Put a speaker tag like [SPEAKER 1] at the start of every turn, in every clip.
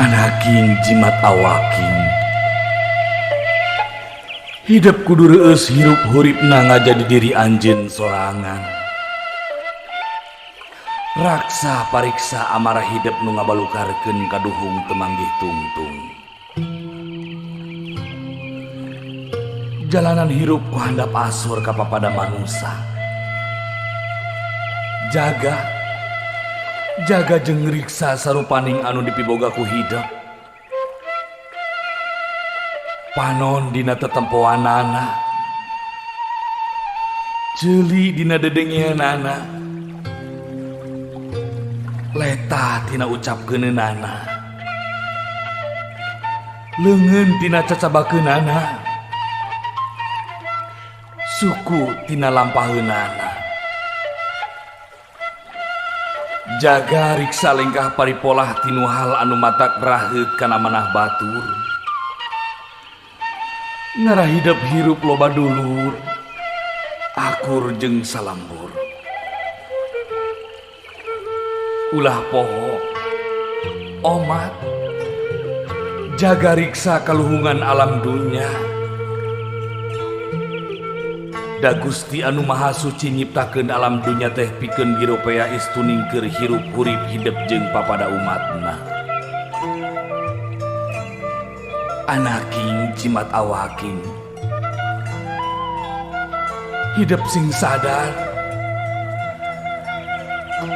[SPEAKER 1] Anaking jimat awaking, hidep kudu reueus hirup huripna ngajadi diri anjeun sorangan. Raksa pariksa amarah hidep nu ngabalukarkeun kaduhung teu manggih tungtung. Jalanan hirup ku handap asur ka papada manusa. Jaga jaga jeung ngriksa sarupaning anu dipiboga ku hidep. Panon dina tetempoanana, ceuli dina dedengeanana, letah tina ucapkeunana, leungeun tina cacabakeunana, suku tina lampaheunana. Jaga riksa lengkah paripolah tinu hal anu matak raheut kana manah batur. Ngarah hidep hirup loba dulur, akur jeung salambur. Ulah poho, omat, jaga riksa kaluhungan alam dunya. Da Gusti anu Maha Suci nyiptakeun alam dunya teh pikeun giropea istuning keur hirup hurip hidep jeung papada umatna. Anaking jimat awaking, hidep sing sadar,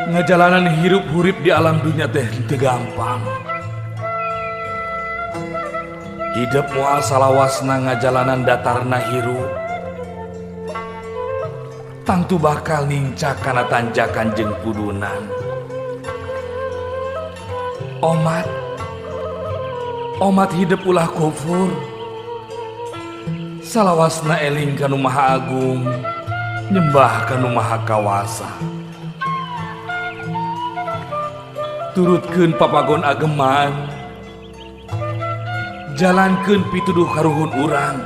[SPEAKER 1] ngajalanan hirup hurip di alam dunya teh teu gampang. Hidep moal salawasna ngajalanan datarna hirup, tangtu bakal nincak kana tanjakan jeung pudunan. Omat, omat hidep ulah kufur, salawasna eling ka nu Maha Agung, nyembah ka nu Maha Kawasa. Turutkeun papagon ageman, jalankeun pituduh karuhun urang.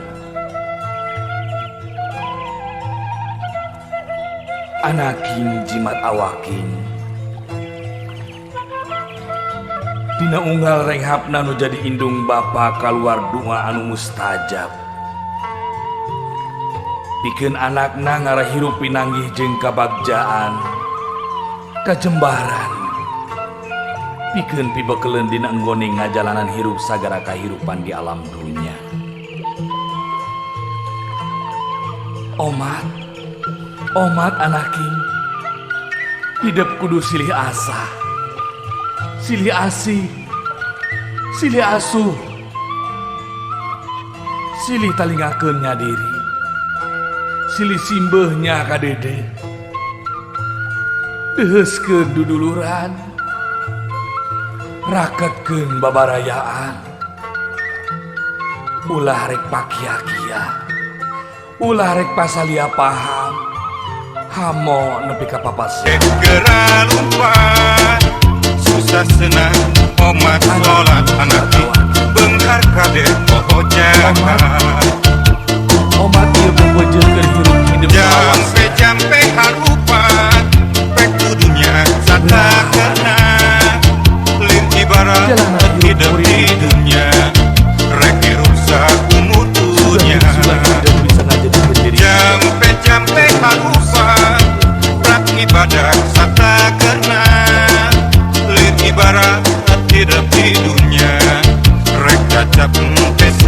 [SPEAKER 1] Anaking jimat awaking, dina unggal renghapna nu jadi indung bapa kaluar doa anu mustajab. Pikeun anakna ngarah hirup pinanggih jeung kabagjaan, kajembaran. Pikeun pibekeleun dina enggone ngajalanan hirup sagara kahirupan di alam dunya. Omat, omat anaking, hidep kudu silih asah, silih asih, silih asuh, silih talingakeun nya diri, silih simbeuhnya ka dede, deuheuskeun duduluran, raketkeun babarayaan, ulah rek pakia-kia, ulah rek pasalia paham, hamo nepi ka papasea.
[SPEAKER 2] Segera lupa susah senang omat sholat anak benghar kade poho jahat.
[SPEAKER 1] Omat ieu beupeujeukeun hirup hidup
[SPEAKER 2] Jampe jampe harupat pek dunya sata kena lir ibarat
[SPEAKER 1] Jalanan hirup
[SPEAKER 2] hidup
[SPEAKER 1] hurip.
[SPEAKER 2] di dunya rek hirup saumur dunya.
[SPEAKER 1] Sudah hidup bisa ngajadikeun diri.
[SPEAKER 2] Jampe jampe harupat rak ibadah sata kena lir ibarat hidup di dunya rek cacap pesa.